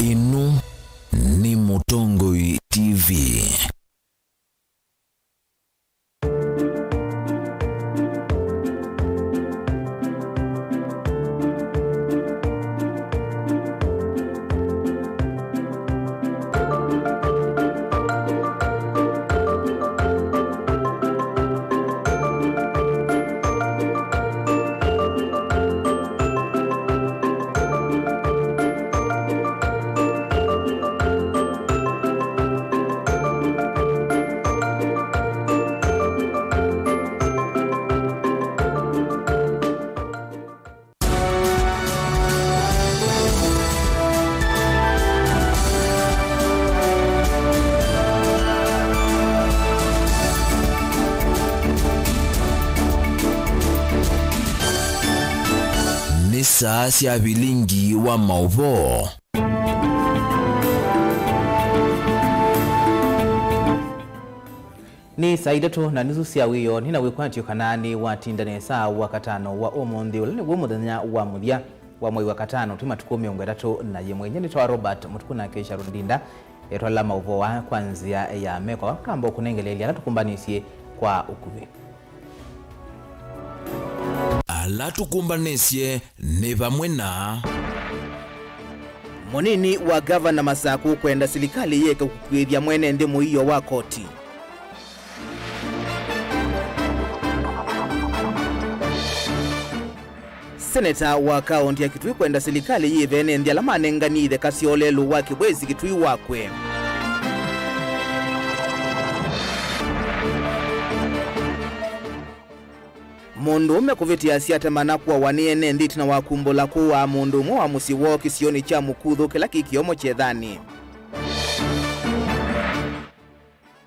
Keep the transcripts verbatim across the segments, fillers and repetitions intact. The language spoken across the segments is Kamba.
Ĩno nĩ Mũtongoi T V. Nĩ saa sya vilingi wa maũvoo. Nĩ saa itatũ na nusu sya wĩoo, nĩ na wĩkwatyo kana nĩ watinda nesa Wakatano wa ũmũnthĩ, ũla nĩw'o mũthenya wa mũthya wa mwei wa katano, twĩ matukũ mĩongo ĩtatũ na yĩmwe. Nyie nĩtawa Robert Mũtuku na Keisha Rundinda. Etwala maũvoo aa kwa nzĩa ya meko, kamba ũkũnengeleelya ala tũkũmbanĩsye kwa ũkuvĩ. Ala tũkũmbanĩsye nĩ vamwe na mũnini wa gavana Masakũ kwenda silikalĩ yĩeke kũkuĩthya mwene nthĩ mũio wa koti. Seneta wa kaũnti ya Kitui kwenda silikalĩ yĩvene nthĩ ala manenganie itheka syoo lelũ wa Kĩbwezi Kitui wakwe. Mũndũũme kũvĩtĩa asyate mana kũawa nĩ ene nthĩ ĩtina wa kumbũla kũaa mũndũ ũmwe wa mũsyĩ woo kĩsionĩ kya Mũkuthũ kĩla kĩ Kĩomo Kyethanĩ.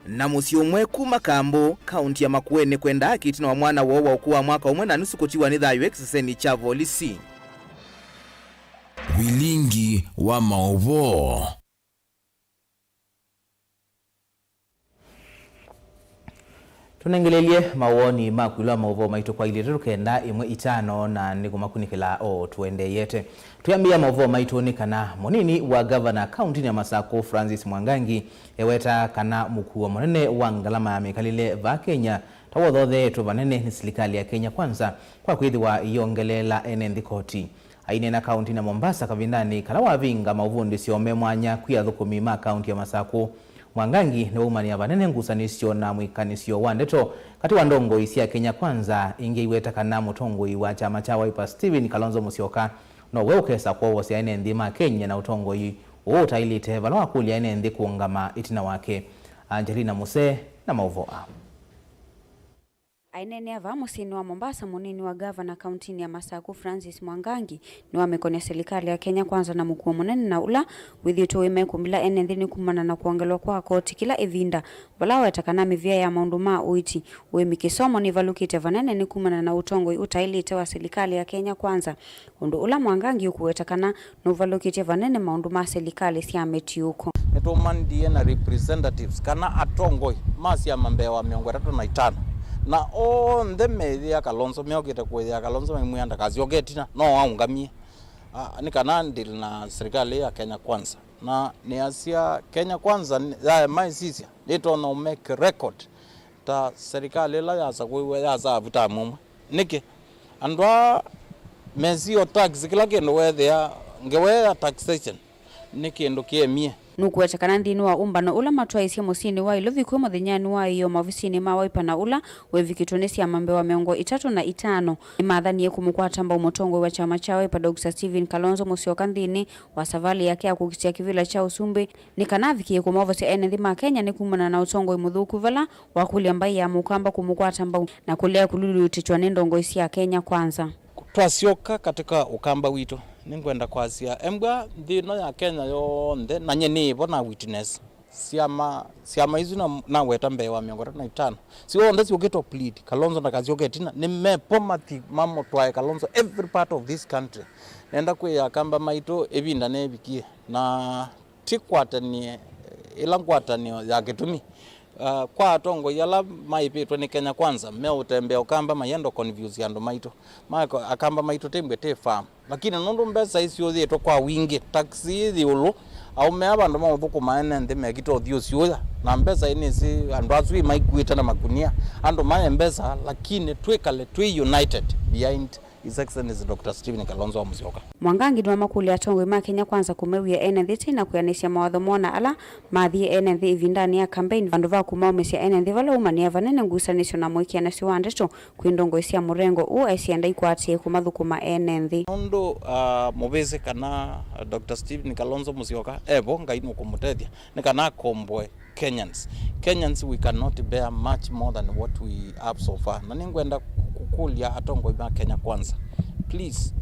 Na mũsyĩ ũmwe kuma Kambũ, kaũnti ya Makueni kwenda haki ĩtina wa mwana woo wa ũkũũ wa mwaka ũmwe na nusu kũtiwa nĩ thayũ e kĩsesenĩ kya volisi. Vilingi wa maũvoo. Tũnengelelye mawoni maku ĩũlũ wa maũvoo maitũ kwa ilĩ itatũ kenda ĩmwe itano, na nĩkũmakunĩkĩla o tũendeeyete. Twĩambĩĩa maũvoo maitũ nĩ kana mũnini wa gavana kaũntinĩ ya Masakũ Francis Mwangangi eweta kana mũkuo mũnene wa ngalama ya mĩkalĩle vaa Kenya ta wothotheetwe vanene nĩ silikalĩ ya Kenya Kwanza kwa kwĩthĩwa ĩyongeleela ene nthĩ koti. Aineena kaũntinĩ ya Mombasa kavindanĩ kala wavinga maũvundĩsyo me mwanya kwĩ athũkũmi ma kaũnti ya Masakũ, Mwangangi nĩwaumanĩa vanene ngusanĩsyo na mwĩkanĩsyo wa ndeto katĩ wa ndongoi sya Kenya Kwanza, ĩngĩ aiweta kana mũtongoi wa kyama kya Wiper Stephen Kalonzo Musyoka nowe ũkesa kwowosya ene nthĩ ma Kenya na ũtongoi ũũ ũtaĩlĩte vala wakũlya ene nthĩ kũũngama ĩtina wake. Angelina Musee na maũvoo aa. Aineenea vaa mũsyĩnĩ wa Mombasa, mũnini wa gavana kaũntinĩ ya Masakũ Francis Mwangangi nĩwamĩkon'ya silikalĩ ya Kenya Kwanza na mũkuo mũnene na ũla wĩthĩĩtwe wĩ mekũmbila ene nthĩ nĩ kumana na kwongelwa kwa koti kĩla ĩvinda, vala aweta kana mĩvĩa ya maũndũ ma ũiiti, ũĩmi, kĩsomo nĩvalũkĩte vanene nĩ kumana na ũtongoi ũtaĩlĩte wa silikalĩ ya Kenya Kwanza, ũndũ ũla Mwangangi ũkũweta kana nũvalũkĩtye vanene maũndũ ma silikalĩ sya mĩtiũko. Nĩtũmanyie na representatives kana atongoi ma syama mbee wa mĩongo ĩtatũ na itano, na onthe meĩthĩa Kalonzo, meũkĩte kũĩthĩa Kalonzo maimwĩa ndakasyoke ĩtina, no aũngamie. Ah, nĩ kana deal na silikalĩ ya Kenya Kwanza. Na nĩasya Kenya Kwanza nĩ- ya maĩsisya nĩtonya ũ make record ta silikalĩ ĩla yasakũiwe yasavu tamu ũmwe. Nĩkĩ? Andũ aa mesio tax kĩla kĩndũ weethĩa ngewa ya taxation nĩ kĩndũ kĩemie. Nũkũweta kana nthĩnĩ wa ũmbano ũla matwaĩisye mũsyĩnĩ wa Ilovi kwĩ mũthenyanĩ wa ĩyoo maovisinĩ ma Wiper na ũla wevikĩtwe nĩ syama mbee wa mĩongo ĩtatũ na itano, nĩmathanie kũmũkwata mbau mũtongoi wa kyama kya Wiper Doctor Stephen Kalonzo Musyoka nthĩnĩ wa savalĩ yake ya kũkitĩa kĩvĩla kya ũsumbĩ, nĩ kana avikĩe kũmovosya ene nthĩ ma Kenya nĩ kumana na ũtongoi mũthũku vala wakũlya mbaĩ ya Mũkamba kũmũkwata mbau na kũlea kũlulutĩtw'a nĩ ndongoi sya Kenya Kwanza. Twasyoka katika Ũkamba witũ, nĩngwenda kwasya embwa nthĩ ĩno ya Kenya yonthe, na nyie nĩĩvo na witness. Syama, syama isu na, naweta mbee wa mĩongo ĩtatũ na itano, syonthe syũkĩtwe plead, Kalonzo ndakasyoke ĩtina, nĩmepo mathi mamũtwae Kalonzo every part of this country. Nenda kwĩa Akamba maitũ ĩvinda nĩvikie, na ti kwatanie ĩla ngwatanĩo ya kĩtumi. Ah, kwa atongoi ala maĩvĩtwe nĩ Kenya Kwanza, meũtembea Ũkamba mayenda confuse andũ maitũ. Mako-, Akamba maitũ tĩmbwe tĩ farm. Lakini nũndũ mbesa isyũthĩtwe kwa wingĩ, tax yĩ ĩũlũ, Aũme aa vandũ ma ũthũkũma ene nthĩ mekĩte ũthyũsyo ũya, na mbesa ĩnĩsĩ andũ asu ĩ maikuĩte na makunia. Andũ maye mbesa, lakini twĩkale twĩ united behind His Excellency Doctor Stephen Kalonzo wa Musyoka. Mwangangi nĩwamakũlya atongoi ma Kenya Kwanza kũmew'ĩa ene nthĩ tei na kwĩanĩsya mawatho moo na ala mathiĩ ene nthĩ ĩvindanĩ ya kambeini vandũ va kũmaũmĩsya ene nthĩ vala umanĩa vanene ngusanĩsyo na mũĩkĩanĩsyo wa ndeto kwĩ ndongoi sya mũrengo ũũ asyenda ikwatĩe kũmathũkũma ene nthĩ. Nũndũ, ah, mũvĩsĩ kana, ah, Doctor Stephen Kalonzo Musyoka evo, Ngai nũkũmũtethya nĩ kana akomboe Kenyans. Kenyans, we cannot bear much more than what we have so far. Na nĩngwenda kũkũlya atongoi ma Kenya Kwanza, please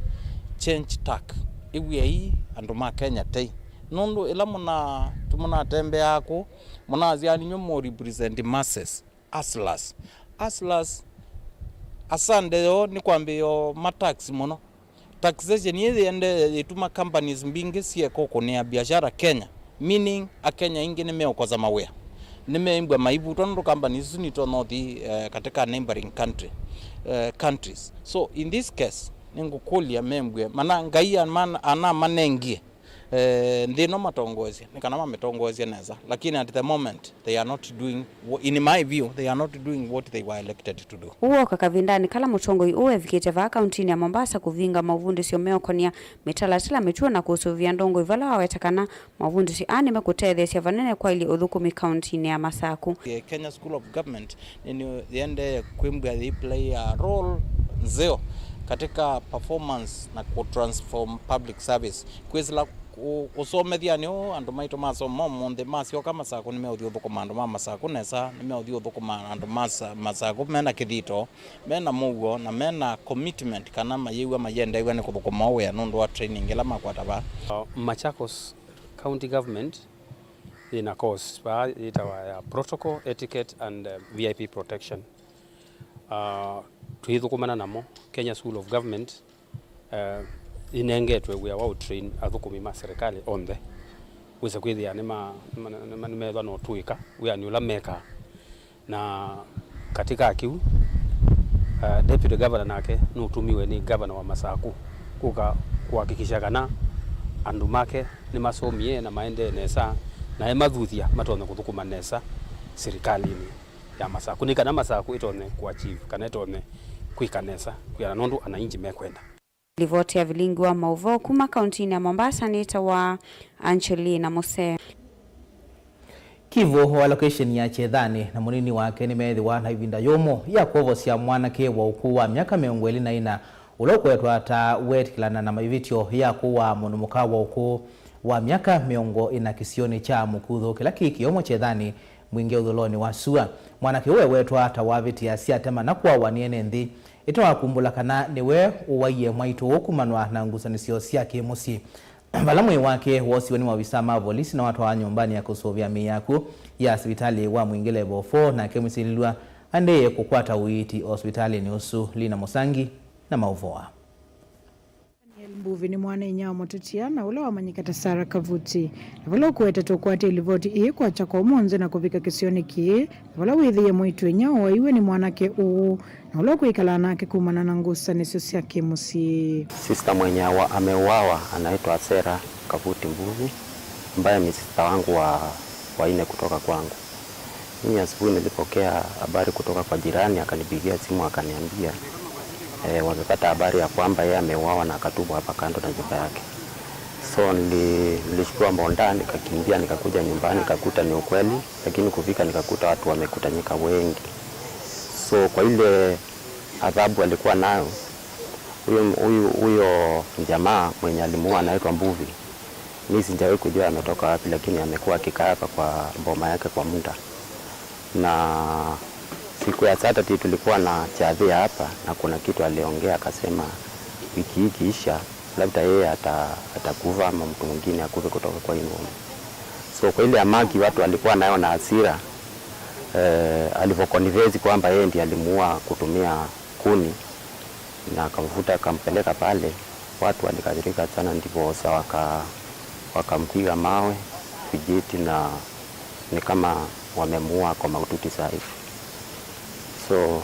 change tack. Ĩw'ĩai andũ ma Kenya tei. Nũndũ ĩla mũna-, mũnatembeaa kũu, mũnasya nĩnyw'ĩ mũ represent masses, hustlers. Hustlers, asande yoo nĩ kwambĩĩa o matax mũno. Taxation ĩĩ yĩendee yĩtuma companies mbingĩ syĩeka ũkũnĩa biashara Kenya, meaning Akenya aingĩ nĩmeũkosa mawĩa. Nĩmeĩmbwa maivutwa nũndũ companies isu nitonya ũthi, eh, katika neighboring country, eh, countries. So in this case, nĩngũkũlya membwe mana Ngai ana-, anamanengie, eh, nthĩ ĩno matongoesye, nĩ kana mamĩtongoesye nesa. Lakini at the moment, they are not doing wha-, in my view, they are not doing what they were elected to do. Ũũ woka kavindanĩ kala mũtongoi ũũ evikĩte vaa kauntinĩ ya Mombasa kũvinga maũvundĩsyo meũkonia mĩtalatala, mĩtuo na kũsũvĩa ndongoi vala waweta kana maũvundĩsyo aa nĩmekũtetheesya vanene kwaĩlya ũthũkũmi kauntinĩ ya Masaku. The Kenya School of Government nĩ, nĩ yĩendee kwĩmbwa yĩ play a role nzeo katika performance na ku transform public service. Kwĩsĩla kũ-, kũsomethya nĩ ũũ andũ maitũ masoma ũmũnthĩ, masyoka Masaku nĩmeũthi ũthũkũma andũ ma Masaku nesa, nĩmeũthi ũthũkũma andũ ma Sa-, Masaku mena kĩthito, mena mũuo, na mena commitment kana mayĩw'a mayendeew'a nĩ kũthũkũma o wĩa nũndũ wa training ĩla makwata vaa. Uh, Machakos County Government yĩna course vaa yĩtawa ya Protocol, Etiquette and, uh, V I P Protection. Uh, twĩthũkũmana namo Kenya School of Government, eh, ĩnengetwe wĩa wa ũtrain athũkũmi ma serikali onthe, wĩse kwĩthĩa nĩma-, nĩma-, nĩma-, nĩmethwa na ũtũĩka wĩanĩ ũla mekaa. Na katika kĩu, eh, Deputy Governor nake nũtũmiwe nĩ Governor wa Masaku kũka kũhakikisha kana andũ make nĩmasomie na maendee nesa, na emathuthya matonye kũthũkũma nesa sirikalini ya Masaku, nĩ kana Masaku ĩtonye kũachieve kana ĩtonye kwĩka nesa kwĩana nũndũ ananchi mekwenda. Livoti ya vilingi wa maũvoo kuma kauntinĩ ya Mombasa nĩtawa Angelina Musee. Kivu wa location ya Kyethanĩ na mũnini wake nĩmeethĩwa na ĩvinda yũmũ ya kwovosya mwanake wa ũkũũ wa myaka mĩongo ĩlĩ na ĩna, ũla ũkwetwa ta weetĩkĩlana na ĩvĩtyo ya kũaa mũndũ mũka wa ũkũũ wa myaka mĩongo ĩna kĩsionĩ kya Mũkuthũ, kĩla kĩ kĩomo Kyethanĩ, Mwingĩ ũthũlonĩ wa sua. Mwanake ũũ ewetwa ta wavĩtĩa syatema na kũawa nĩ ene nthĩ, ĩtawakumbũla kana nĩwe ũwaie mwaitũ ũũ kumanwa na ngusanĩsyo sya kĩ-mũsyĩ. Vala mwĩĩ wake woosiwe nĩ maovisaa ma volisi na watwawa nyũmbanĩ ya kũsũvĩa mĩĩ ya akw'ũ ya sivitalĩ wa Mwingĩ Level four, nake mwĩsilĩlw'a aendee kũkwata ũiiti o sivitalĩnĩ ũsu. Lina Mũsangi na maũvoo aa. Daniel Mbuvi nĩ mwana-a-inyia wa mũtetia na ũla wamanyĩka ta Sarah Kavuti, na vala ũkũwetetwe kũatĩĩa livoti ĩĩ kwakya kwa ũmũnthĩ na kũvika kĩsionĩ kĩĩ, na vala wĩthĩie mwĩĩtu-a-inyia ũwaiwe nĩ mwanake ũũ, na ũla ũkwĩkalaa nake kumana na ngusanĩsyo sya kĩ-mũsyĩ. Sister mwenye awa-, ameuawa anaitwa Sarah Kavuti Mbuvi, ambaye ni sister wangu wa, wa nne kutoka kwangu. Mimi asubuhi nilipokea habari kutoka kwa jirani, akanipigia simu akaniambia, eh, wamepata habari ya kwamba yeye ameuawa na akatupwa hapa kando na nyumba yake. So nili-, nilishukua mbonda, nikakimbia, nikakuja nyumbani, nikakuta ni ukweli, lakini kufika nikakuta watu wamekutanyika wengi. So kwa ile adhabu alikuwa nayo, huyo, huyu, huyo jamaa mwenye alimuua anaitwa Mbuvi. Mi sijawahi kujua ametoka wapi, lakini amekuwa akikaa hapa kwa boma yake kwa muda. Na siku ya Saturday tulikuwa na chadhia hapa, na kuna kitu aliongea, akasema wiki hii ikiisha, labda yeye ata-, atakufa ama mtu mwingine akufe kutoka kwa hii ngome. So kwa ile amaki watu walikuwa nayo na hasira, eh, alivyoconfess kwamba yeye ndiye alimuua kutumia kuni na akamvuta akampeleka pale, watu walikasirika sana, ndipo sasa waka-, wakampiga mawe vijiti na ni kama wamemuua kwa mahututi saa hivi. So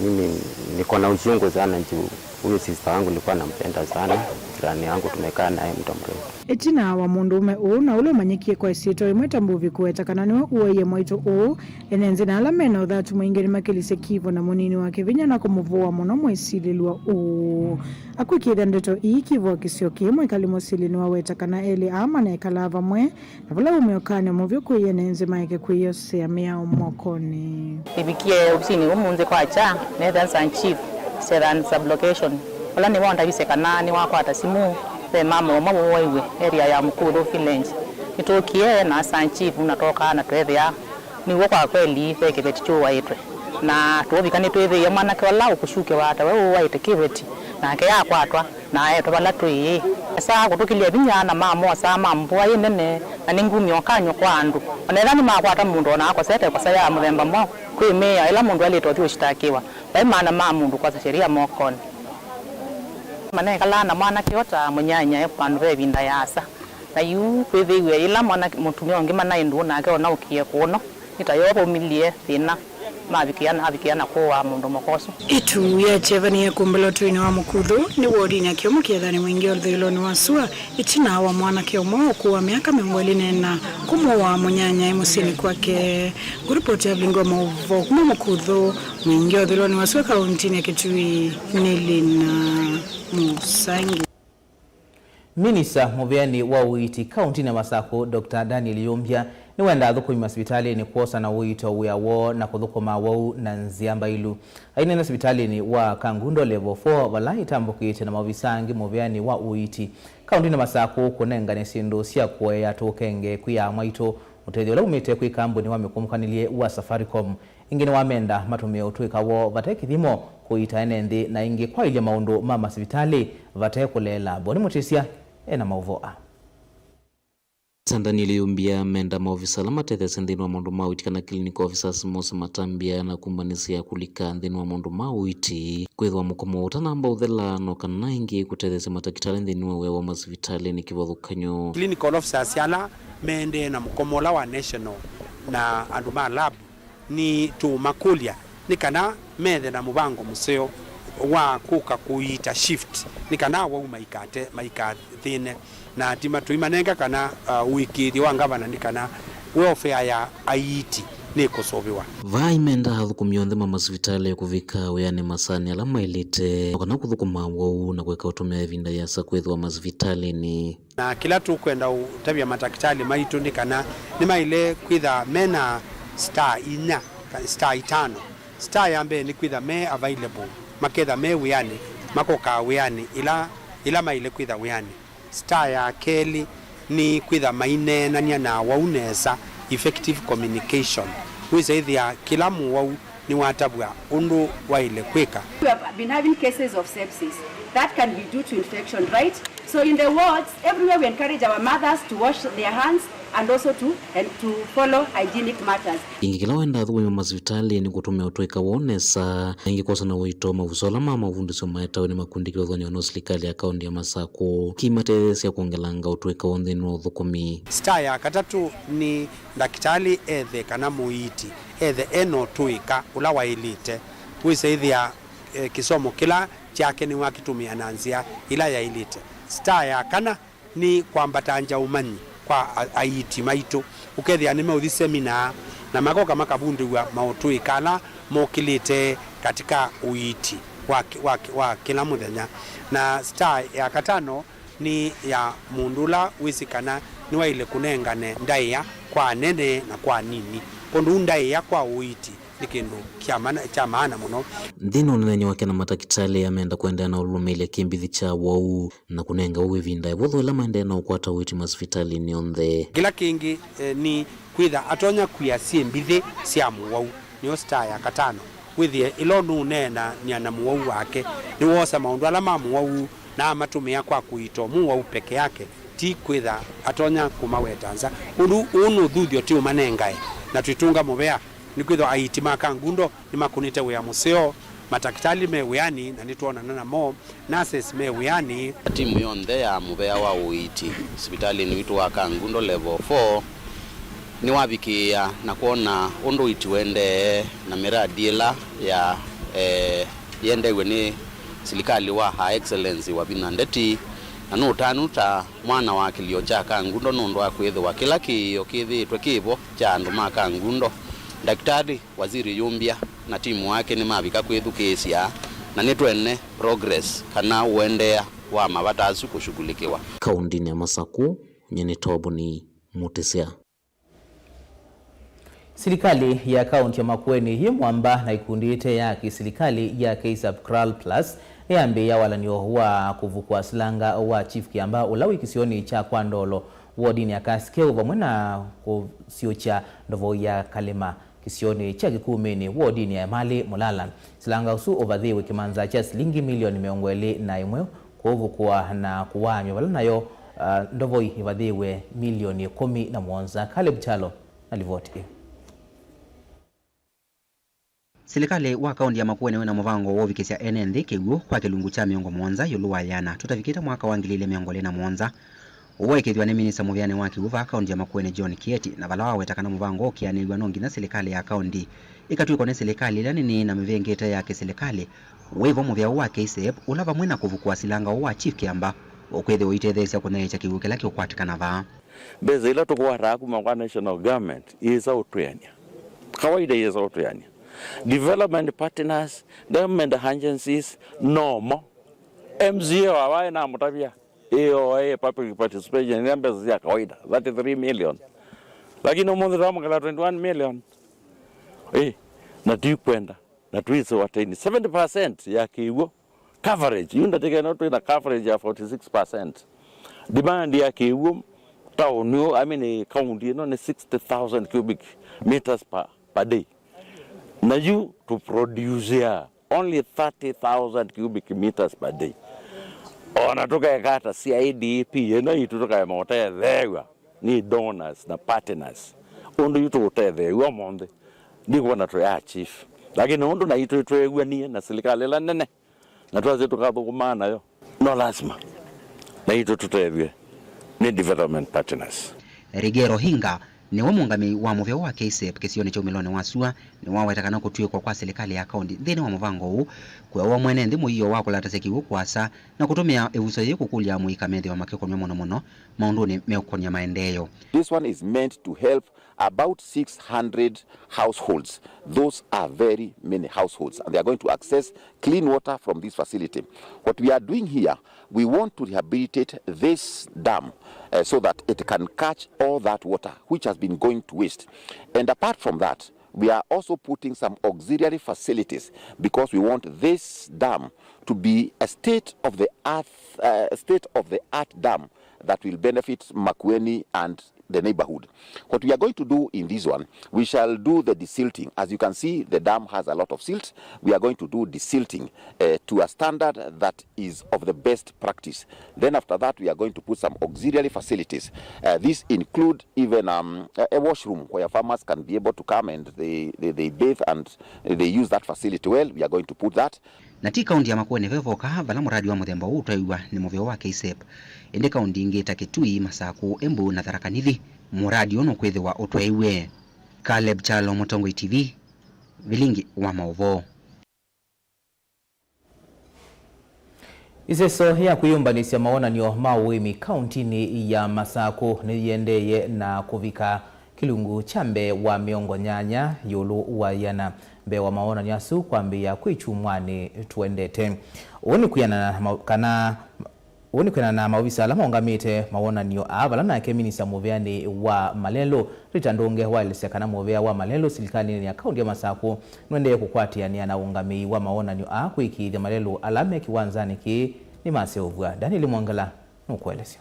mimi niko na uchungu sana juu huyu sister wangu nilikuwa nampenda sana, jirani yangu, tumekaa naye muda mrefu. Ĩtina wa mũndũũme ũũ na ũla ũmanyĩkie kwa ĩsyĩtwa yĩmwe ta Mbuvi kũweta kana nĩwe ũaie mwaitũ ũũ, ene nthĩ na ala me na ũthatu mwingĩ nĩmakilisye Kivu na mũnini wake vinya na kũmũvũa mũno mwĩsilĩlw'a ũũ. Akwĩkĩĩthya ndeto ii Kivu wa kĩsio kĩĩ, mwĩkali mũsili nĩwaweta kana elĩ aa manekalaa vamwe, na vala wumĩo kanĩ mũvyũ kwĩ ene nthĩ maeke kwĩyosea mĩao mokonĩ. Nĩvikie ovisinĩ ũmũnthĩ kwakya, neethĩa San Chief, Seran Sublocation, ũla nĩwe ũndavisye kana nĩwakwata simũ ve mama ũmwe wũwaiw'e area ya Mukulu Village. Nĩtũkie na San Chief na twoka na tweethĩa nĩw'o kwa kweli ve kĩveti kyũwaĩtwe. Na tũũvika nĩtwĩthĩie mwanake ũla ũkũsyũkĩwa tawe ũwaĩte kĩveti, nake akwatwa. Na aetwe vala twĩ. Esa kũtũkĩlya vinya na mamosa ma mbua yĩ nene, na nĩ ngumya ũkany'o kwa andũ. O na ethĩwa nĩmakwata mũndũ o na akosete ĩkosa ya mũthemba mwaũ, kwĩ mĩao ĩla mũndũ aĩlĩte ũthi ũsitakĩwa, vai maana ma mũndũ kwosa sheria mokonĩ. Manekalaa na mwanake ũũ ta mũnyanyae vandũ ve ĩvinda yaasa, na yu kwĩthĩiwe yĩla mwanake mũtumĩa ũngĩ manaĩ ndũũ nake ũnaũkie kũũno. Nĩ ta yo vaumilye thĩna mavikĩa, avikĩa na kũaa mũndũ mũka ũsu. Ĩtu ya kyeva nĩyekũmbĩlwa ũtũinĩ wa Mũkuthu nĩ wodinĩ ya Kĩomo kĩethanĩ mwingĩ ũthũĩlonĩ wa sua, ĩtina wa mwanake ũmwe ũkũũ wa myaka mĩongo ĩlĩ na ĩna kũmũaa mũnyanyae mũsyĩnĩ kwake. Ngũripoti ya Vilingi wa Maũvoo kuma Mũkuthu, mwingĩ ũthũĩlonĩ wa sua kauntinĩ ya Kitui nĩ Lina Mũsangi. Minista mũveani wa ũiiti kauntinĩ ya Masakũ, Doctor Daniel Yumbya, nĩwendaa athũkũmi masivitalĩnĩ kwosa na ũito wĩa woo na kũthũkũma awau na nzĩa mbailu. Aineena sivitalĩnĩ wa Kangundo Level four, vala ĩtambũkĩte na maovisa angĩ mũveani wa ũiiti kauntinĩ ya Masakũ kũnengane syĩndũ sya kũea tũkenge kwĩ aa mwaitũ, ũtethyo ũla umĩte kwĩ kambuni wa mĩkũmũkanĩlye wa Safaricom. Ĩngĩ nĩwamenda matũmĩe ũtũĩka woo vate kĩthimo kũiita ene nthĩ, na ĩngĩ kwaĩlya maũndũ ma masivitalĩ vate kũleela. Boni Mũtĩsya e na maũvoo aa. Doctor Daniel Yumbya amenda maovisa ala matetheesya nthĩnĩ wa maũndũ ma ũiiti kana clinical officers mose matambya na kumbanĩsya kũlika nthĩnĩ wa maũndũ ma ũiiti, kwĩthĩwa mũkomo ũtanamba ũthela, no kana ĩngĩ kũtetheesya matakĩtalĩ nthĩnĩ wa wĩa wa masivitalĩ nĩ kĩvathũkany'o. Clinical officers ala meendee na mũkomo ũla wa national na andũ ma lab nĩtũũmakũlya nĩ kana methe na mũvango mũseo wa kũka kũiita shift nĩ kana awau maikate, maikathĩne, na tũimanenga kana, uh, ũĩkĩĩthyo wa ngavana nĩ kana welfare ya aiiti nĩkũsũvĩwa. Vaa aimenda athũkũmi onthe ma masivitalĩ kũvika wĩanĩ masaanĩ ala maĩlĩte, o kana kũthũkũma awau na kũeka ũtũmĩa ĩvinda yĩasa kwĩthĩwa masivitalĩnĩ. Na kĩla tũkwenda ũtavya matakĩtalĩ maitũ nĩ kana nĩmaĩle kwĩtha me na star inya, ka-, star itano. Star ya mbee nĩ kwĩtha me available, maketha me wĩanĩ, makokaa wĩanĩ ĩla, ĩla maĩle kwĩtha wĩanĩ. Star ya kelĩ nĩ kwĩtha maineenany'a na awau nesa, effective communication. Wĩsa ĩthĩa kĩla mũwau nĩwatavw'a ũndũ waĩle kwĩka. We have been having cases of sepsis. That can be due to infection, right? So in the wards, everywhere we encourage our mothers to wash their hands and also to, and to follow hygienic matters. Ĩngĩ kĩla wendaa athũkũmi ma masivitalĩ nĩ kũtũmĩa ũtũĩka woo nesa, na ĩngĩ kwosa na ũito mavuso ala ma mavundĩsyo maetawe nĩ makundi kĩvathũkany'o na silikalĩ ya kaũntĩ ya Masakũ kĩmatetheesya kwongelanga ũtũĩka woo nthĩnĩ wa ũthũkũmi. Star ya katatũ nĩ ndakĩtalĩ ethe kana mũiiti ethe e na ũtũĩka ũla waĩlĩte. Wĩsa ĩthĩa, eh, kĩsomo kĩla kyake nĩwakĩtũmĩa na nzĩa ĩla yaĩlĩte. Star ya kana nĩ kwambatangya ũmanyi kwa a-, aiiti maitũ. Ũkethĩa nĩmeũthi seminaa na makoka makavundĩw'a maũtũĩka ala mokĩlĩte katika ũiiti wa ki-, wa ki-, wa kĩla mũthenya. Na star ya katano nĩ ya mũndũ ũla wĩsĩ kana nĩwaĩle kũnengane ndaĩa kwa anene na kwa anini. Kwondũ ndaĩa kwa ũiiti nĩ kĩndũ kya mana-, kya maana mũno. Nthĩnĩ wa ũneenany'a wake na matakĩtalĩ, amenda kũendeea na ũlũlũmĩĩlya kĩmbithĩ kya wau na kũnenga wau ĩvinda ĩvũthũ ĩla maendee na ũkwata ũiiti masivitalĩnĩ onthe. Kĩla kĩngĩ, eh, nĩ kwĩtha atonya kwia syĩ mbithĩ sya mũwau, nĩyo star ya katano. Wĩthĩe ĩla ũnũũneenany'a na mũwau wake, nĩwoosa maũndũ ala ma mũwau na amatũmĩa kwa kũiita mũwau peke yake, ti kwĩtha atonya kũmaweta nza. Ũndũ ũũ nĩ ũthuthyo tũũmanengae, na twĩtũnga mũvea, nĩkwĩthĩwa aiiti ma Kangundo nĩmakũnĩte wĩa mũseo, matakĩtalĩ me wĩanĩ na nĩtwonana namo, nurses me wĩanĩ. Timu yonthe ya mũvea wa ũiiti sivitalĩnĩ witũ wa Kangundo Level four nĩwavikĩĩa na kwona ũndũ ũiiti ũendee na mĩradi ĩla ya, eh, yendeew'e nĩ silikalĩ wa Her Excellency Wavinya Ndeti, Na nũtanu ta mwana wa kĩlio kya Kangundo nũndũ wa kwĩthĩwa kĩla kĩĩo kĩthĩĩtwe kĩ vo kya andũ ma Kangundo. Ndakĩtalĩ Waziri Yumbia na timu wake nĩmavika kwĩthukĩĩsya na nĩtwene progress kana ũendeea wa mavata asu kũshughulikiwa. Kaũndĩnĩ ya Masaku, nyie nĩ Toboni Mutisya. Silikalĩ ya kaũntĩ ya Makueni yĩ mwamba na ikundi ĩte ya kĩsilikalĩ ya KSAP Kral Plus nĩyambĩĩa walan'yo wa kũvukũa silanga wa Chief Kĩamba ũla wĩ kĩsionĩ kya Kwa Ndolo wodinĩ ya Kasikeu vamwe na kũsiũkya ndovo ya Kalĩma kĩsionĩ kya Kĩkumĩnĩ wodinĩ ya Emali Mulala. Silanga ũsu ũvathĩĩwe kĩmanza kya silingi milioni mĩongo ĩlĩ na ĩmwe kũvukũa na kũwaanywa vala nayo, ah, ndovoi ĩvathĩĩwe milioni ĩkũmi na mũonza. Caleb Kyalo na livoti ĩĩ. Silikalĩ wa kaũntĩ ya Makueni wĩna mũvango wa ũvikĩsya ene nthĩ kĩw'ũ kwa kĩlungu kya mĩongo mũonza ĩũlũ wa ĩana tũtavikĩte mwaka wa ngili ilĩ mĩongo ĩlĩ na mũonza. Ũu waĩkĩĩthw'a nĩ minista mũvĩanĩ wa kĩw'ũ vaa kaũntĩ ya Makueni John Kieti, na vala waweta kana mũvango ũkĩanĩw'a no nginya silikalĩ ya kaũntĩ ĩkatw'ĩkwa nĩ silikalĩ ĩla nene na mĩvĩngĩte ya kĩsilikalĩ wĩ vo mũvĩa ũũ wa KSAP, ũla vamwe na kũvukũa silanga ũũ wa Chief Kĩamba ũkwĩthĩwa ũitetheesya kũnyaĩĩkya kĩw'ũ kĩla kĩũkwatĩkana vaa. Mbesa ila tũkwataa kuma kwa national government iĩsa ũtwĩanĩa. Kawaida iĩsa ũtwĩanĩa. Development partners, government agencies, nomo. M C A wa waĩ namũtavya, ĩĩ, o, ĩĩ, public participation, nĩ mbesa sya kawaida, thirty-three million. Lakini ũmũnthĩ twamũkela twenty-one million. Ĩĩ, na tũikwenda, na twĩsĩ ateni seventy percent ya kĩw'ũ coverage. Yu ndatĩka ĩno twĩ na coverage ya forty-six percent. Demand ya kĩw'ũ taoni ũũ, I mean, kaunti ĩno nĩ sixty thousand cubic meters per, per day. Na yu tũproducea only thirty thousand cubic meters per day. Ona tũkeka ata C I D P ĩno itũ tũkaema ũtetheew'a nĩ donors na partners. Ũndũ yu tũũtetheew'a ũmũnthĩ, ndikwona tũya achieve. Lakini ũndũ naitũ twĩw'anie na silikalĩ ĩla nene, na twasye tũkathũkũmaa nayo, no lasima naitũ tũtethw'e nĩ development partners. Rigero Hinga nĩwe mũũngamĩi wa mũvĩa wa KSAP kĩsionĩ kya umĩlonĩ wa sua, nĩwaweta kana kũtw'ĩkwa kwa silikalĩ ya kaũntĩ nthĩnĩ wa mũvango ũũ kũewa mwene nthĩ mũio wa kũlatasya kĩw'ũ kũasa na kũtũmĩa ĩvuso yĩĩ kũkũlya amũika methĩwa makĩkonw'a mũno mũno maũndũnĩ meũkonia maendeeo. This one is meant to help about six hundred households. Those are very many households, and they are going to access clean water from this facility. What we are doing here, we want to rehabilitate this dam, uh, so that it can catch all that water which has been going to waste. And apart from that, we are also putting some auxiliary facilities because we want this dam to be a state of the art, uh, state of the art dam that will benefit Makueni and the neighborhood. What we are going to do in this one, we shall do the desilting. As you can see, the dam has a lot of silt. We are going to do desilting, uh, to a standard that is of the best practice. Then after that, we are going to put some auxiliary facilities. Uh, these include even, um, a, a washroom where farmers can be able to come and they, they, they bathe and they use that facility well. We are going to put that. Na ti kaũntĩ ya Makueni ve voka vala mũradi wa mũthemba ũũ ũtwaĩw'a nĩ mũvĩa wa KSAP, ĩndĩ kaũntĩ ingĩ ta Kitui, Masakũ, Embu na Tharaka Nithi, mũradi ũũ nũkwĩthĩwa ũtwaĩw'e. Caleb Kyalo, Mũtongoi T V, Vilingi wa Maũvoo. Ĩseso ya kwĩyũmbanĩsya mawonany'o ma ũĩmi kaũntĩnĩ ya Masakũ nĩyĩendeeye na kũvika kĩlungu kya mbee wa mĩongo nyanya ĩũlũ wa ĩana mbee wa mawonany'o asu kwambĩĩa kwĩ kyumwanĩ tũendete. Ũu nĩ kwĩanana na ma-, kana, ũu nĩ kwĩanana na maovisa ala maũngamĩte mawonany'o aa, vala nake minista mũvĩanĩ wa malelũ Rita Ndũnge waelesya kana mũvĩa wa malelũ silikalĩnĩ ya kaũntĩ ya Masakũ nũendee kũkwatĩanĩa na ũngamĩi wa mawonany'o aa kũĩkĩĩthya malelũ ala me kĩwanzanĩ kĩĩ nĩmaseũvw'a. Daniel Mwangala nũkũelesya.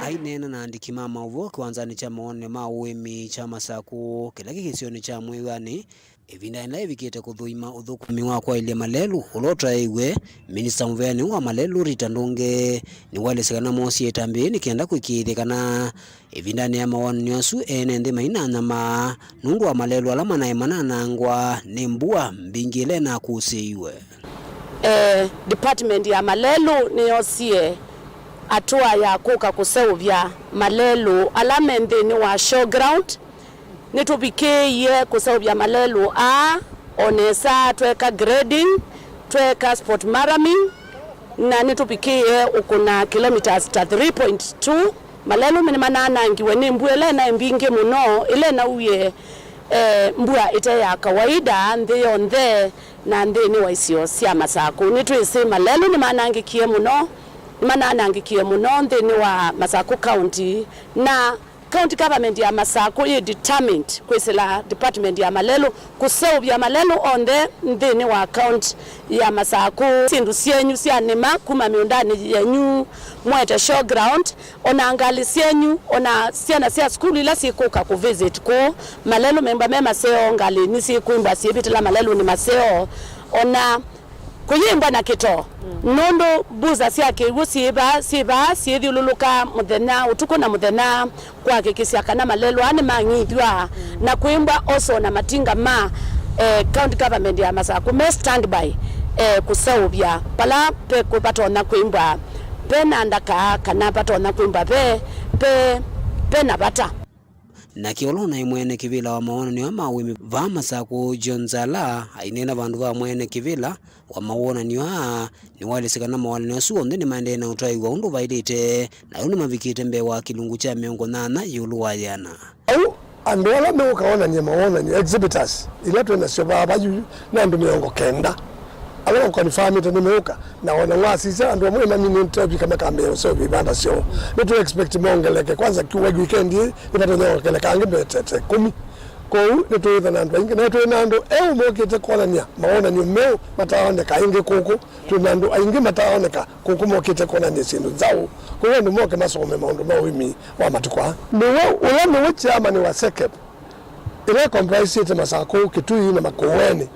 Aineena na andĩki ma maũvoo kĩwanzanĩ kya mawonany'o ma ũĩmi kya Masakũ kĩla kĩ kĩsionĩ kya Mwĩĩanĩ, ĩvinda yĩla ĩvikĩte kũthũima ũthũkũmi wa kwaĩlya malelũ ũla ũtaĩiw'e, minista mũvĩanĩ wa malelũ Rita Ndũnge nĩwaelesya kana moosie ĩtambya yĩĩ nĩ kenda kũĩkĩĩthya kana ĩvindanĩ ya mawonany'o asu ene nthĩ mainanyamaa nũndũ wa malelũ ala manaĩ mananangwa nĩ mbua mbingĩ ĩla ĩnakũsĩiwe. Eh, department ya malelũ nĩyosie hatua ya kũka kũseũvya malelũ ala me nthĩnĩ wa showground. Nĩtũvikĩĩie kũseũvya malelũ aa, o nesa tweka grading, Tweeka sport marathon, na nĩtũvikĩie ũkũna kilometres ta three point two. Malelũ nĩmananangiwe nĩ mbua ĩla ĩnaĩ mbingĩ mũno, ĩla ĩnauie, eh, mbua ĩte ya kawaida nthĩ yonthe na nthĩnĩ wa isio sya Masakũ. Nĩtwĩsĩ malelũ nĩmanangĩkie mũno, nĩmananangĩkie mũno nthĩnĩ wa Masakũ County, na County Government ya Masakũ yĩ determined kwĩsĩla department ya malelũ kũseũvya malelũ onthe nthĩnĩ wa county ya Masakũ. Syĩndũ syenyu sya nĩma kuma mĩũndanĩ yenyu mwete showground, ona ngalĩ syenyu, ona syana sya sukulu ila syĩkũka kũvisit kũu, malelũ mĩmba me maseo, ngalĩ nĩsyĩkwĩmbwa syĩvĩtĩla malelũnĩ maseo, ona kũyĩmbwa na kĩtoo, nũndũ mbusa sya kĩw'ũ syĩ vaa, syĩ vaa syĩthyũlũlũka mũthenya, ũtukũ na mũthenya, kũhakikisha kana malelũ aa nĩmang'ithw'a, na kwĩmbwa oso na matinga ma, eh, County Government ya Masakũ me standby, eh, kũseũvya vala ve, vatonya kwĩmbwa ve na ndaka kana vatonya kwĩmbwa ve, ve, ve na vata. Nake ũla ũnaĩ mwene kĩvĩla wa mawonany'o aa ma ũĩmi vaa Masakũ, John Zala, aineena vandũ va mwene kĩvĩla wa mawonany'o aa, nĩwaelesye kana mawonany'o asu onthe nĩmaendee na ũtaĩwa ũndũ vaĩlĩte, na yu nĩmavikĩte mbee wa kĩlungu kya mĩongo nyanya ĩũlũ wa yĩana. Au andũ ala meũka onany'a mawonany'o, exhibitors, ila twĩ nasyo vaa vayu nĩ andũ mĩongo kenda. Ala makonifamĩte nĩmeũka, na ona wasisya andũ amwe maminĩte vika makambĩĩa ũseũvya ivanda syoo. Nĩtũ expect mongeleke, kwanza kiwa weekend ĩĩ nĩvatonya ongeleka angĩ metete kũmi. Kwoou nĩtwĩtha na andũ aingĩ, na twĩ na andũ eũ mokĩte kwonany'a mawonany'o meũ mataaoneka aingĩ kũkũ. Twĩ na andũ aingĩ mataaoneka kũkũ mokĩte kwonany'a syĩndũ nzaũ. Kwoou andũ moke masome maũndũ ma ũĩmi wa matukũ aa. Nĩwe ũla nĩwe chairman wa SEKEP, ĩla ĩkompraisĩte Masakũ, Kitui na Makueni,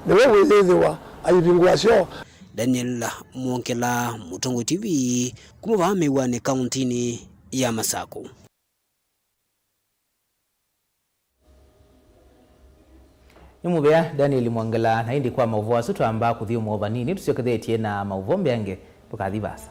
nĩwe wĩyĩthĩwa aivingũa syoo. Daniel Mwongela, Mũtongoi T V, kuma vaa Mĩw'anĩ, kauntinĩ ya Masakũ. Nĩ mũvea Daniel Mwongela, na ĩndĩ kwa maũvoo asu twamba kũthyũmũa vanini, tũsyokethetye na maũvoo mbeange, ndũkathi vaasa.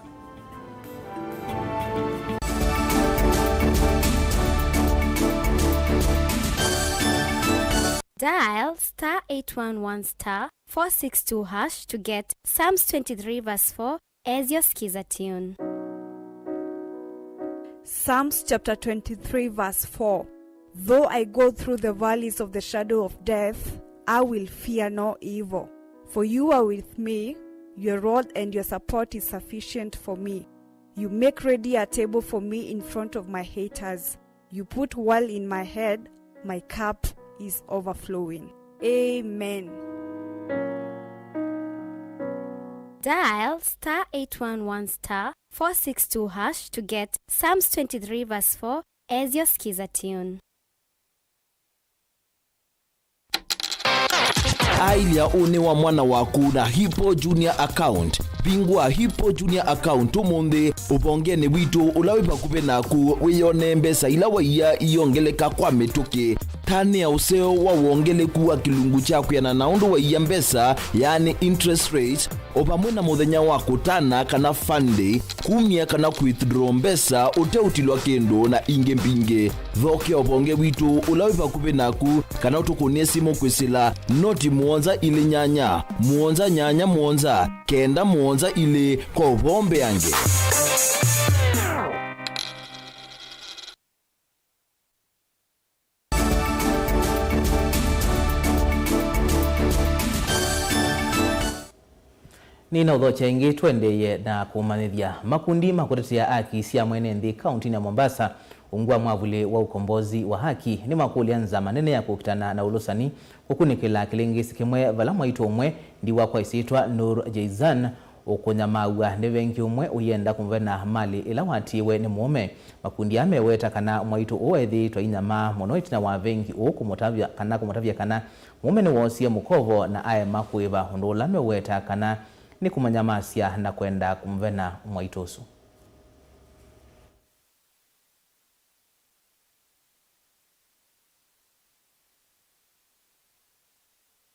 Dial star eight one one star four six two hash to get Psalms twenty-three verse four as your Skiza tune. Psalms chapter twenty-three verse four. Though I go through the valleys of the shadow of death, I will fear no evil. For you are with me, your rod and your support is sufficient for me. You make ready a table for me in front of my haters. You put oil in my head, my cup is overflowing. Amen. Dial star eight one one star four six two hash to get Psalms twenty-three verse four as your Skiza tune. Aĩlya ũnĩ wa mwana waku na Hippo Junior Account. Vingũa Hippo Junior Account ũmũnthĩ ũvongenĩ witũ ũla wĩ vakuvĩ naku, wĩyonee mbesa ila waia iongeleka kwa mĩtũkĩ. Tanĩa ũseo wa wongeleku wa kĩlungu kya kwĩana na ũndũ waia mbesa, yaani interest rate, o vamwe na mũthenya wa kũtana kana fund day, kumya kana kwithdraw mbesa ũteũtilwa kĩndũ, na ingĩ mbingĩ. Thokea ũvonge witũ ũla wĩ vakuvĩ naku, kana ũtũkũnĩe simũ kwĩsĩla noti mũonza ilĩ nyanya, mũonza nyanya mũonza, kenda mũonza ilĩ kwa ũvoo mbeange. Nĩnaũthokya ĩngĩ, tũendeeye na kũmanyĩthya. Makundi ma kũtetea haki sya mwene nthĩ kauntinĩ ya Mombasa, ungu wa mwavuli wa Ukombozi wa Haki, nĩmakũlya nzama nene ya kũkitana na ũlũsani kũkunĩkĩla kĩlĩngĩsĩ kĩmwe, vala mwaitũ ũmwe ndiwa kwa ĩsyĩtwa Nur Jeizan ũkũnyamaaw'a nĩ vengi ũmwe ũyenda kũmũvena mali ĩla watiiwe nĩ mũũme. Makundi aa meweta kana mwaitũ ũũ ethĩĩtwe ainyamaa mũno ĩtina wa vengi ũũ kũmũtavya kana, kũmũtavya kana mũũme nĩwoosie mũkovo na aema kũĩva, ũndũ ũla meweta kana nĩ kũmũnyamasya na kwenda kũmũvena mwaitũ ũsu.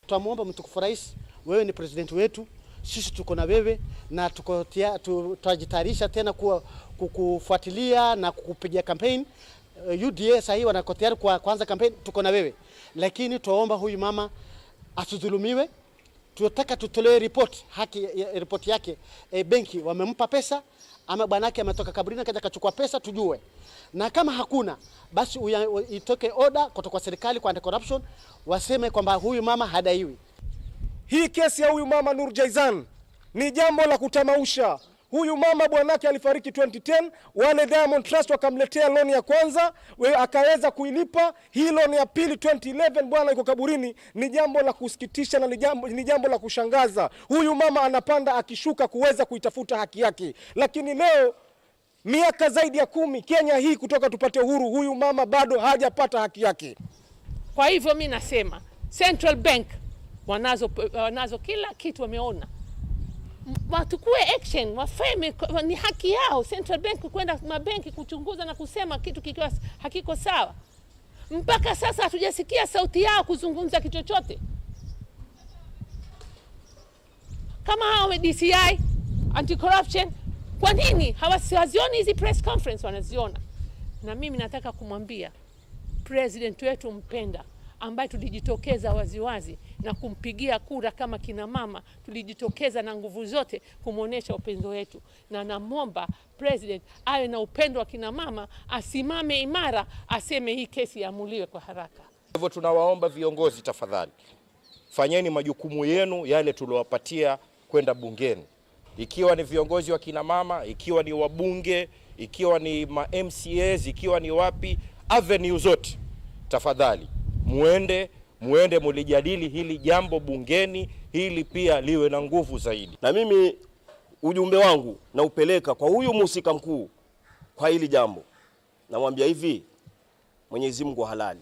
Twamwomba mtukufu rais, wewe ni president wetu, sisi tuko na wewe na tuko tia-, tu-, tutajitayarisha tena kuwa, ku-, kufuatilia na kukupigia campaign. Eh, U D A saa hii wanako tayari kwa, kuanza campaign, tuko na wewe. Lakini twaomba huyu mama asidhulumiwe, Tunataka tutolewe report, haki, eh, report yake. Eh, benki wamempa pesa ama bwanake ametoka kaburini akaja kachukua pesa, tujue. Na kama hakuna, basi uya-, u-, itoke order kutoka kwa serikali kwa anti-corruption, waseme kwamba huyu mama hadaiwi. Hii kesi ya huyu mama Nur Jaizan ni jambo la kutamausha. Huyu mama bwanake alifariki twenty ten, wale Diamond Trust wakamletea loan ya kwanza, we-, akaweza kuilipa. Hii loan ya pili twenty eleven, bwana iko kaburini. Ni jambo la kusikitisha na ni jambo, ni jambo la kushangaza. Huyu mama anapanda akishuka kuweza kuitafuta haki yake. Lakini leo, miaka zaidi ya kumi, Kenya hii kutoka tupate uhuru, huyu mama bado hajapata haki yake. Kwa hivyo mi nasema, Central Bank wanazo, wanazo kila kitu, wameona. M-, wachukue action, wafeme, ni haki yao Central Bank kwenda mabenki kuchunguza na kusema kitu kikiwa s-, hakiko sawa. Mpaka sasa hatujasikia sauti yao kuzungumza kitu chochote. Kama hao D C I, anti-corruption, kwa nini hawasi-, hawazioni hizi press conference? Wanaziona. Na mimi nataka kumwambia president wetu mpenda, ambaye tulijitokeza waziwazi na kumpigia kura kama kina mama, tulijitokeza na nguvu zote kumwonyesha upendo wetu. Na namwomba president awe na upendo wa kina mama, asimame imara, aseme hii kesi iamuliwe kwa haraka. Hivyo tunawaomba viongozi, tafadhali, fanyeni majukumu yenu yale tuliowapatia kwenda bungeni. Ikiwa ni viongozi wa kina mama, ikiwa ni wabunge, ikiwa ni ma M C As, ikiwa ni wapi, avenue zote, tafadhali, muende, muende mulijadili hili jambo bungeni, hili pia liwe na nguvu zaidi. Na mimi ujumbe wangu naupeleka kwa huyu mhusika mkuu kwa hili jambo. Namwambia hivi, Mwenyezi Mungu halali.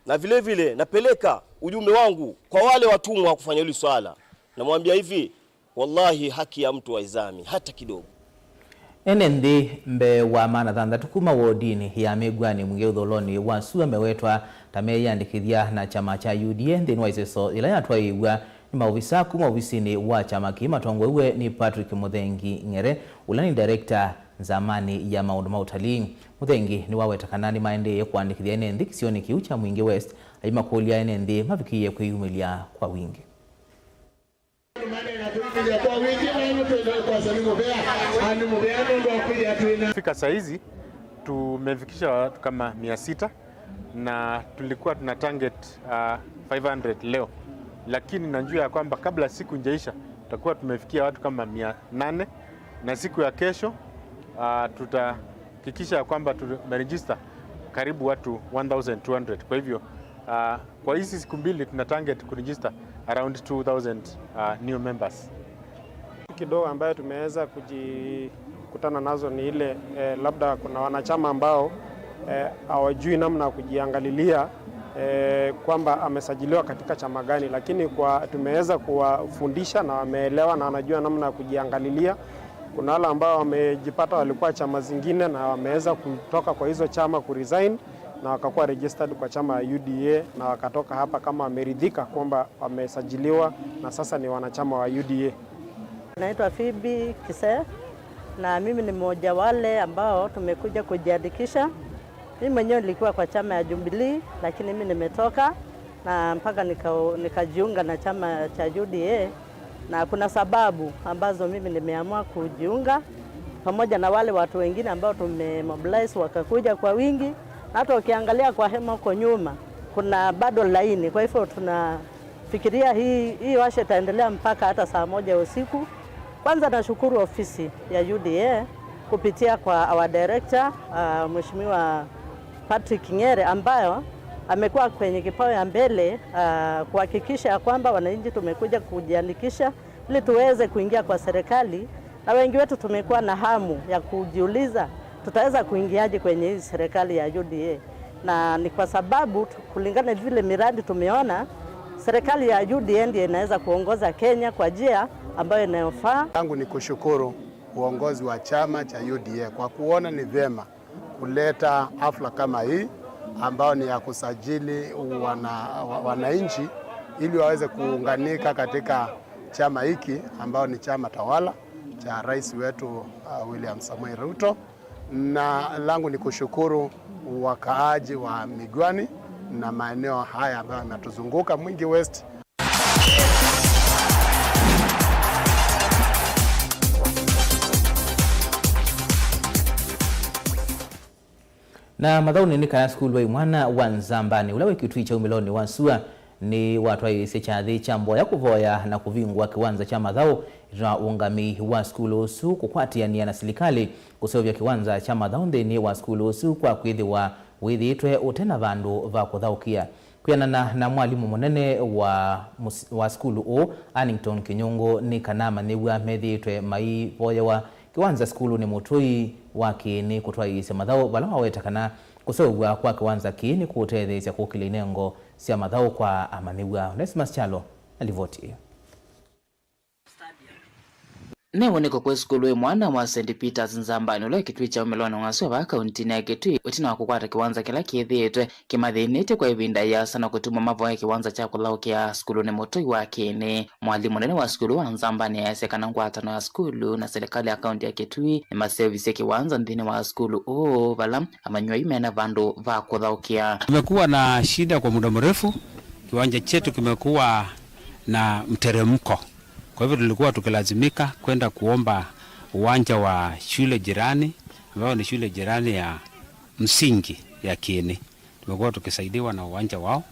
Na vile vile napeleka ujumbe wangu kwa wale watumwa wa kufanya hili swala. Namwambia hivi, wallahi, haki ya mtu haizami hata kidogo. Ene nthĩ mbee wa maana thanthatũ kuma wodinĩ ya Mĩngwani Mwingĩ ũthũlonĩ wa sua mewetwa ta meyĩandĩkĩthya na kyama kya U D A nthĩnĩ wa ĩseso yĩla yatwaĩĩw'a nĩ maovisa kuma ovisinĩ wa kyama kĩĩ matongoew'e nĩ Patrick Mũthengi Ng'ere, ũla nĩ director nzamanĩ ya maũndũ ma ũtalii. Mũthengi nĩwaweta kana nĩmaendeeye kũandĩkĩthya ene nthĩ kĩsionĩ kĩu kya Mwingĩ West, aimakũlya ene nthĩ mavikĩĩe kwĩyumĩlya kwa wingĩ. Fika saa hizi tumefikisha watu kama mia sita na tulikuwa tuna target, uh, five hundred leo, lakini najua ya kwamba kabla siku njaisha tutakuwa tumefikia watu kama mia nane, na siku ya kesho, uh, tutahakikisha ya kwamba tumeregister karibu watu one thousand two hundred. Kwa hivyo, uh, kwa hizi siku mbili tuna target kuregister around two thousand, uh, new members. Kidogo ambayo tumeweza kujikutana nazo ni ile, eh, labda kuna wanachama ambao, eh, hawajui namna ya kujiangalilia, eh, kwamba amesajiliwa katika chama gani, lakini kwa, tumeweza kuwafundisha na wameelewa na wanajua namna ya kujiangalilia. Kuna wale ambao wamejipata walikuwa chama zingine na wameweza kutoka kwa hizo chama kuresign na wakakuwa registered kwa chama ya U D A na wakatoka hapa kama wameridhika kwamba wamesajiliwa na sasa ni wanachama wa U D A. Naitwa Phoebe Kisee, na mimi ni mmoja wale ambao tumekuja kujiandikisha. Mimi mwenyewe nilikuwa kwa chama ya Jubilee, lakini mimi nimetoka na mpaka nika-, nikajiunga na chama cha U D A, na kuna sababu ambazo mimi nimeamua kujiunga pamoja na wale watu wengine ambao tumemobilize wakakuja kwa wingi, na hata ukiangalia kwa hema huko nyuma kuna bado laini. Kwa hivyo tunafikiria hii, hii washa itaendelea mpaka hata saa moja usiku. Kwanza nashukuru ofisi ya U D A kupitia kwa our director, uh, Mheshimiwa Patrick Ng'ere, ambayo amekuwa kwenye kipao ya mbele, uh, kuhakikisha ya kwamba wananchi tumekuja kujiandikisha ili tuweze kuingia kwa serikali, na wengi wetu tumekuwa na hamu ya kujiuliza tutaweza kuingiaje kwenye hii serikali ya U D A, na ni kwa sababu tu-, kulingana vile miradi tumeona, serikali ya U D A ndiyo inaweza kuongoza Kenya kwa njia ambayo inayofaa. Yangu ni kushukuru uongozi wa chama cha U D A kwa kuona ni vyema kuleta hafla kama hii ambao ni ya kusajili wana-, wa-, wananchi ili waweze kuunganika katika chama hiki ambao ni chama tawala cha rais wetu, uh, William Samoei Ruto. Na langu ni kushukuru wakaaji wa Migwani na maeneo haya ambayo yanatuzunguka, Mwingi West. Na mathaũnĩ nĩ kana sukulu wa imwana wa Nzambani, ũla wĩ Kitui kya umĩlonĩ wa sua, nĩwatwaĩĩsye kyathĩ kya mboya kũvoya na kũvingũa kĩwanza kya mathaũ ĩtina wa ũũngamĩi wa sukulu ũsu kũkwatĩanĩa na silikalĩ kũseũvya kĩwanza kya mathaũ nthĩnĩ wa sukulu ũsu kwa kwĩthĩwa wĩthĩĩtwe ũte na vandũ va kũthaũkĩa. Kwĩanana na mwalimũ mũnene wa mũs-, wa sukulu ũũ, Annington Kĩnyũngũ, nĩ kana amanyĩw'a methĩĩtwe maivoyewa kĩwanza sukulunĩ mũtũi wa Kĩĩnĩ kũtwaĩĩsya mathaũ, vala waweta kana kũseũvw'a kwa kĩwanza kĩĩ nĩkũũtetheesya kũkĩlya inengo sya mathaũ kwa amanyĩw'a. Onesimus Kyalo na livoti ĩyo. Nĩ woneko kwĩ sukulu wĩ mwana wa Saint Peter's Nzambani, ũla wĩ Kitui kya umĩlonĩ wa sua vaa kauntinĩ ya Kitui, ĩtina wa kũkwata kĩwanza kĩla kĩthĩĩtwe kĩmathĩnĩtye kwa ĩvinda yĩasa na kũtuma mavoye kĩwanza kya kũthaũkĩa sukulunĩ mũtũi wa Kĩĩnĩ. Mwalimũ mũnene wa sukulu wa Nzambani easya kana ngwatano ya sukulu na silikalĩ ya kaunti ya Kitui nĩmaseũvisye kĩwanza nthĩnĩ wa sukulu ũũ, vala amanyĩw'a yu mena vandũ va kũthaũkĩa. Tumekuwa na shida kwa muda mrefu, kiwanja chetu kimekuwa na mteremko. Kwa hivyo tulikuwa tukilazimika kwenda kuomba uwanja wa shule jirani, ambao ni shule jirani ya msingi ya Kieni. Tumekuwa tukisaidiwa na uwanja wao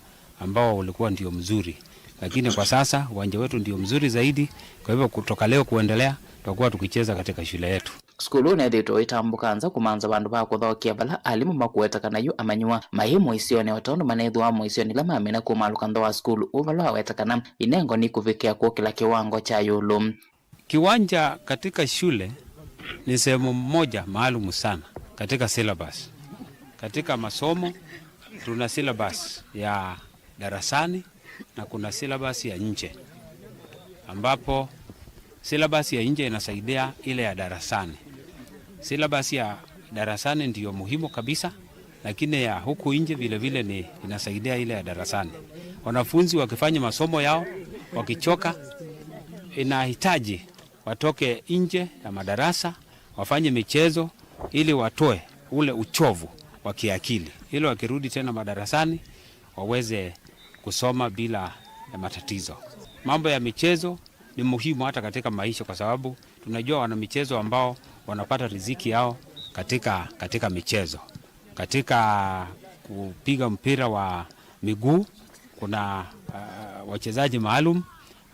ambao ulikuwa ndio mzuri, lakini kwa sasa uwanja wetu ndio mzuri zaidi. Kwa hivyo kutoka leo kuendelea tutakuwa tukicheza katika shule yetu. Sukulu nĩthĩĩtwe ũitambũka nza kũmantha vandũ va kũthaũkĩa vala alimũ makũweta kana yu amanyĩw'a maĩ mũisyonĩ, o tondũ manethĩwa mũisyonĩ ĩla mamina kũmalũka nza wa sukulu ũũ, vala waweta kana inengo nikũvikĩa kũkĩla kĩwango kya ĩũlũ. Kiwanja katika shule ni sehemu moja maalum sana katika syllabus. Katika masomo tuna syllabus ya darasani na kuna syllabus ya nje, ambapo syllabus ya nje inasaidia ile ya darasani. Syllabus ya darasani ndiyo muhimu kabisa, lakini ya huku nje vile vile ni inasaidia ile ya darasani. Wanafunzi wakifanya masomo yao, wakichoka, inahitaji watoke nje ya madarasa, wafanye michezo ili watoe ule uchovu wa kiakili, ili wakirudi tena madarasani waweze kusoma bila matatizo. Mambo ya michezo ni muhimu hata katika maisha, kwa sababu tunajua wana michezo ambao wanapata riziki yao katika, katika michezo, katika kupiga mpira wa miguu. Kuna, uh, wachezaji maalum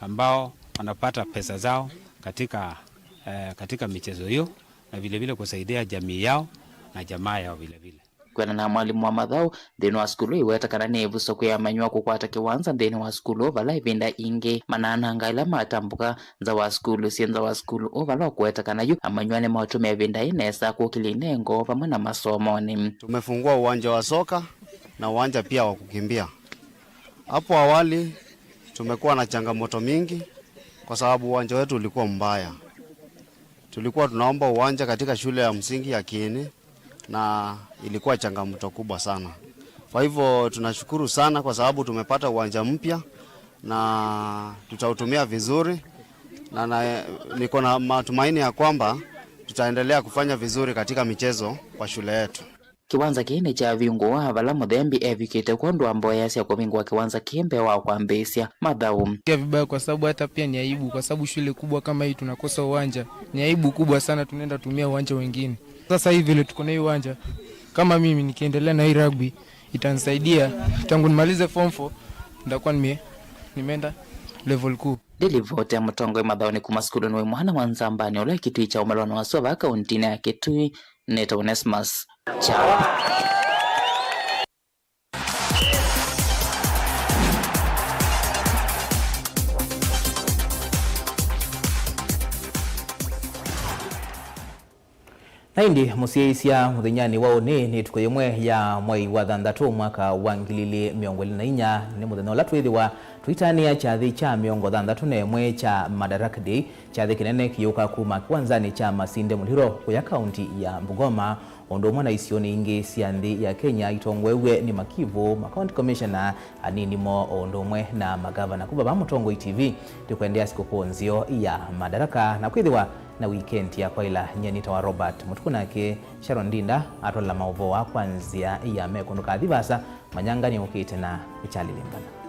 ambao wanapata pesa zao katika, eh, katika michezo hiyo, na vile vile kusaidia jamii yao na jamaa yao vile vile. Kwĩanana na mwalimũ wa mathaũ nthĩnĩ wa sukulu, aiweta kana nĩ ĩvuso kwĩ amanyĩw'a kũkwata kĩwanza nthĩnĩ wa sukulu, vala ĩvinda ingĩ manaananga ĩla matambũka nza wa sukulu, syĩ nza wa sukulu, ũũ vala ũkũweta kana yu amanyĩw'a nĩmaũtũmĩa ĩvinda yĩ nesa kũkĩlya inengo vamwe na masomonĩ. Tumefungua uwanja wa soka na uwanja pia wa kukimbia. Hapo awali tumekuwa na changamoto mingi kwa sababu uwanja wetu ulikuwa mbaya. Tulikuwa tunaomba uwanja katika shule ya msingi ya Kieni na ilikuwa changamoto kubwa sana. Kwa hivyo tunashukuru sana kwa sababu tumepata uwanja mpya na tutautumia vizuri, na, na niko na matumaini ya kwamba tutaendelea kufanya vizuri katika michezo kwa shule yetu. Kĩwanza kĩĩ nĩkyavingũwa vala mũthembi evikĩte kwondũ wa mboya sya kũvingũa kĩwanza kĩĩ mbee wa kwambĩĩsya mathaũ. Sikia vibaya kwa sababu hata pia ni aibu, kwa sababu shule kubwa kama hii tunakosa uwanja. Ni aibu kubwa sana, tunaenda tumia uwanja wengine. Sasa hivi vile tuko na hii uwanja, kama mimi nikiendelea na hii rugby, itanisaidia tangu nimalize form four, nitakuwa nime-, nimeenda level kuu. Ndĩ livoti ya mũtongoi mathaũnĩ kuma sukulunĩ wĩ mwana wa Nzambani ũla Kitui kya ũmĩlonĩ wa sua vaa kauntinĩ ya Kitui, nĩtawa Onesmus Kyalo. Na ĩndĩ mũsyaĩĩsya, mũthenyanĩ wa ũnĩ nĩ ĩtukũ yĩmwe ya mwei wa thanthatũ mwaka wa ngili ilĩ mĩongo ĩlĩ na inya, nĩ mũthenya ũla twĩthĩwa tũitanĩa kyathĩ kya mĩongo thanthatũ na ĩmwe kya Madaraka Day, kyathĩ kĩnene kĩyũka kuma kĩwanzanĩ kya Masinde Muliro kũya kaunti ya Bungoma, o ũndũ ũmwe na isionĩ ingĩ sya nthĩ ya Kenya itongoew'e nĩ makivũ, ma county commissioner, anini moo, o ũndũ ũmwe na magavana. Kuma vaa Mũtongoi T V, tũkwendeea sikũkũ nzeo ya Madaraka na kwĩthĩwa na wikendi ya kwaĩla. Nyie nĩtawa Robert Mũtuku, nake Sharon Ndinda atwala maũvoo aa kwa nzĩa ya meko. Ndũkathi vaasa, Manyanga nĩũkĩte na nĩkyalilingana.